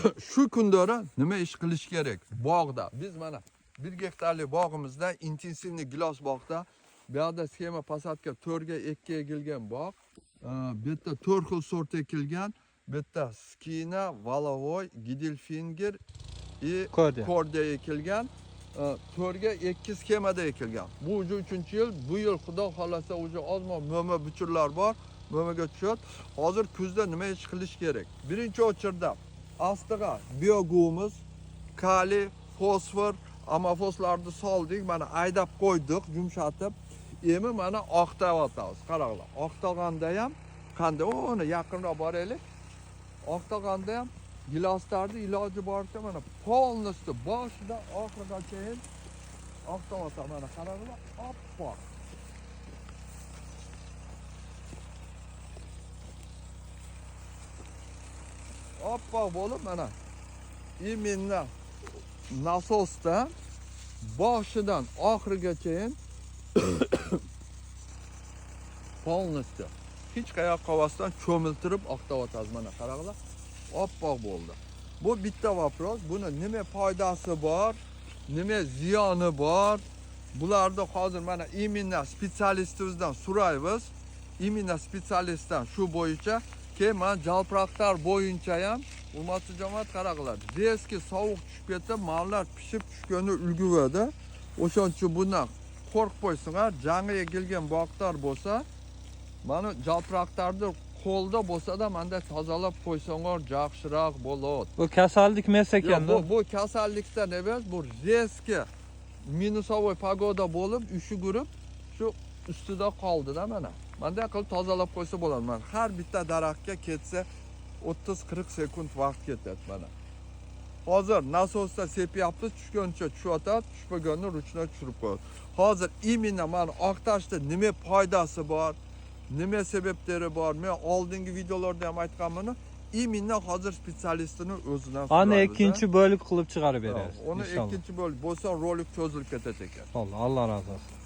Shu kundari nima ish qilish kerak bog'da? Biz mana 1 gektarlik bog'imizda intensivniy gilos bog'da bu yoqda sxema posadka 4 ga 2 egilgan bog'. Bu yerda 4 xil sort ekilgan. Bu yerda skina, valavoy, gidelfinger и Kordiya. Kordiya ekilgan. 4 ga 2 sxemada ekilgan. Bu уже 3-yil. Bu yil xudo xolasa уже ozmoq mo'ma buchurlar bor. Mo'maga tushadi. Hozir kuzda nima ish qilish kerak? Birinchi o'chirda astiga biogumus, kaliy, fosfor, amofoslarni soldik, mana aydab qo'ydik, yumshatib. Endi mana oqtayapmiz. Qaranglar, oqtaganda ham qanday, uni yaqinroq boraylik. Oqtaganda ham giloslarni iloji boricha mana полностью boshidan oxirigacha oqtayapti. Mana qaranglar, oppoq. Oppoq bo'lib mana именно nasosda boshidan oxirigacha полностью hech qayoqqa qolmasdan cho'miltirib oqtayotamiz. Mana qaranglar, oppoq bo'ldi. Bu bitta вопрос. Buni nima foydasi bor, nima ziyoni bor, bularni hozir mana именно spetsialistimizdan so'raymiz. Именно spetsialistdan shu bo'yicha. Keyin mana jalproqlar bo'yicha ham, hurmatli jamoat, qaranglar, резкий sovuq tushib ketib, mallar pishib tushgani ulguradi. O'shaning uchun bundan qo'rqib qo'ysinlar. Yangi ekilgan bog'lar bo'lsa, mana jalproqlarni qo'lda bo'lsa-da manda tozalab qo'ysanglar yaxshiroq bo'ladi. Bu kasallik emas Yo'q, ekanda. bu kasallikdan emas, bu резкий минусовой погода bo'lib, ushugurib shu ustida qoldi-da mana. Bunday qilib tozalab qo'ysa bo'ladi. Mana har bitta daraxtga ketsa 30-40 sekund vaqt ketadi mana. Hozir nasosda sepyapmiz, tushguncha tushyotadi, tushmaganini ручной tushirib qo'yadi. Hozir именно mana oqtashda nima foydasi bor, nima sebablari bor? Men oldingi videolarda ham aytganman, именно hozir spetsialistini o'zidan Ani so'raymiz, ikkinchi bo'lik qilib chiqarib ha. beramiz. Uni inshaalloh. ikkinchi bo'lik bo'lsa, rolik cho'zilib ketadi ekan. Alloh, Alloh rozi bo'lsin.